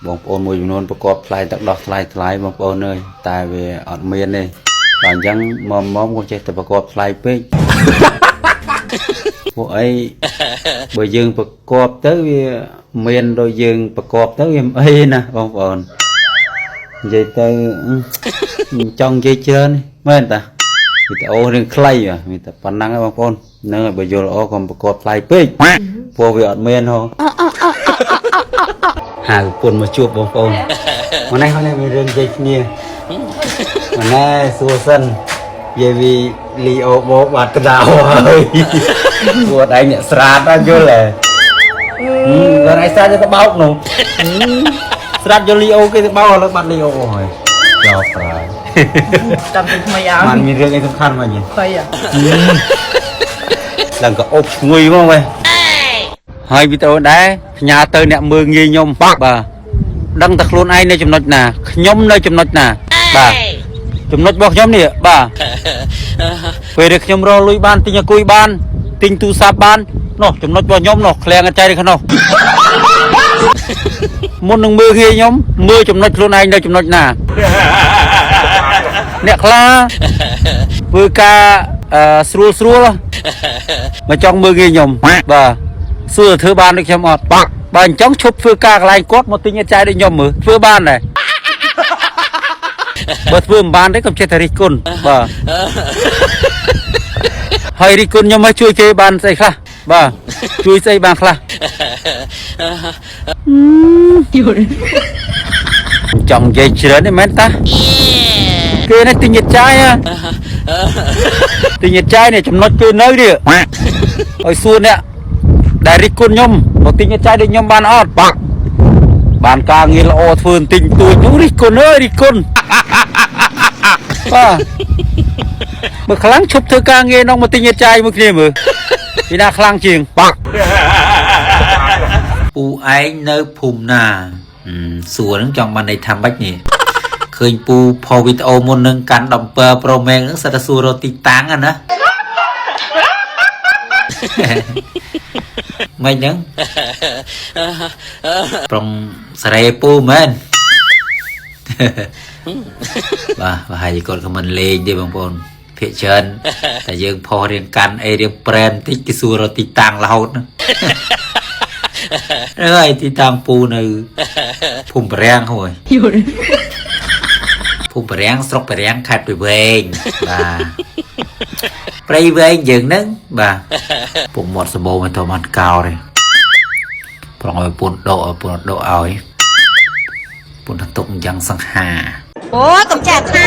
បងប្អូនមួយចំនួនប្រកបថ្លៃទឹកដោះថ្លៃថ្លៃបងប្អូនអើយតែវាអត់មានទេដល់អញ្ចឹងមុំមុំក៏ចេះតែប្រកបថ្លៃពេកពួកអីបើយើងប្រកបទៅវាមានដូចយើងប្រកបទៅវាមិនអីណាបងប្អូននិយាយទៅចង់និយាយច្រើនមែនតាវីដេអូរឿងខ្លីមានតែប៉ុណ្ណឹងឯងបងប្អូនហ្នឹងហើយបើយល់ល្អកុំប្រកបថ្លៃពេកព្រោះវាអត់មានហ៎ហៅពុនមកជួបបងប្អូនម្នេះនេះមានរឿងនិយាយគ្នាម្នេះសួរសិននិយាយវីលីអូបោបាត់កដៅហើយពួកឯងអ្នកស្រាតដល់យល់ហ៎ដល់ឯងស្រាតទៅបោកនោះស្រាតយកលីអូគេទៅបោកឥឡូវបាត់លីអូហើយចោលប្រើ ចាំទៅថ្មីឲ្យ បានមានរឿងអីសំខាន់មកយី ភ័យ ឡើងក៏អូបឈ្ងុយមកវិញហើយវីដេអូដែរផ្ញើទៅអ្នកមើងងាយខ្ញុំបាទដឹងតែខ្លួនឯងនៅចំណុចណាខ្ញុំនៅចំណុចណាបាទចំណុចរបស់ខ្ញុំនេះបាទពេលដែលខ្ញុំរកលុយបានទិញអាគុយបានទិញទូរស័ព្ទបាននោះចំណុចរបស់ខ្ញុំនោះឃ្លាំងអចៃនៅក្នុងមុននឹងមើលងាយខ្ញុំមើលចំណុចខ្លួនឯងនៅចំណុចណាអ្នកខ្លះធ្វើការស្រួលស្រួលមកចង់មើលងាយខ្ញុំបាទសួរធ្វើបានដូចខ្ញុំអត់បាទបើអញ្ចឹងឈប់ធ្វើការកន្លែងគាត់មកទិញអចៃដូចខ្ញុំមើលធ្វើបានដែរបើធ្វើមិនបានទេកុំចេះតែរិះគន់បាទហើយរិះគន់ខ្ញុំមកជួយគេបានស្អីខ្លះបាទជួយស្អីបានខ្លះចង់និយាយច្រើនទេមែនតាគេនេះទិញចាយទិញចាយនេះចំណុចគេនៅនេះឲ្យសួរអ្នកដែលរិះគន់ខ្ញុំមកទិញចាយដូចខ្ញុំបានអត់បានការងារល្អធ្វើទិញទួចនោះរិះគន់អើយរិះគន់បាទបើខ្លាំងឈប់ធ្វើការងារនោះមកទិញចាយមួយគ្នាមើលពីណាខ្លាំងជាងពូឯងនៅភូមិណាសួរហ្នឹងចង់បានន័យថាម៉េចនេះឃើញពូផុសវីដេអូមុននឹងកាន់17 Pro Max ហ្នឹងសិតតែសួររកទីតាំងណាមិនហ្នឹងប្រុងសេរីពូមែនបាទប្រហែលជាគាត់ក៏មិនលេងទេបងប្អូនភាកច្រើនតែយើងផុសរៀងកាន់អីរៀងប្រែនតិចគេសួររកទីតាំងរហូតហ្នឹងហើយទីតាំងពូនៅភូមិប្រាំងហួយភូមិប្រាំងស្រុកប្រាំងខេត្តព្រៃវែងបាទព្រៃវែងយើងហ្នឹងបាទពុកមាត់សម្បូរមិនទៅបានកោទេប្រងឲ្យពូនដកឲ្យពូនដកឲ្យពូនទុកយ៉ាងសង្ហា អូកុំចេះថា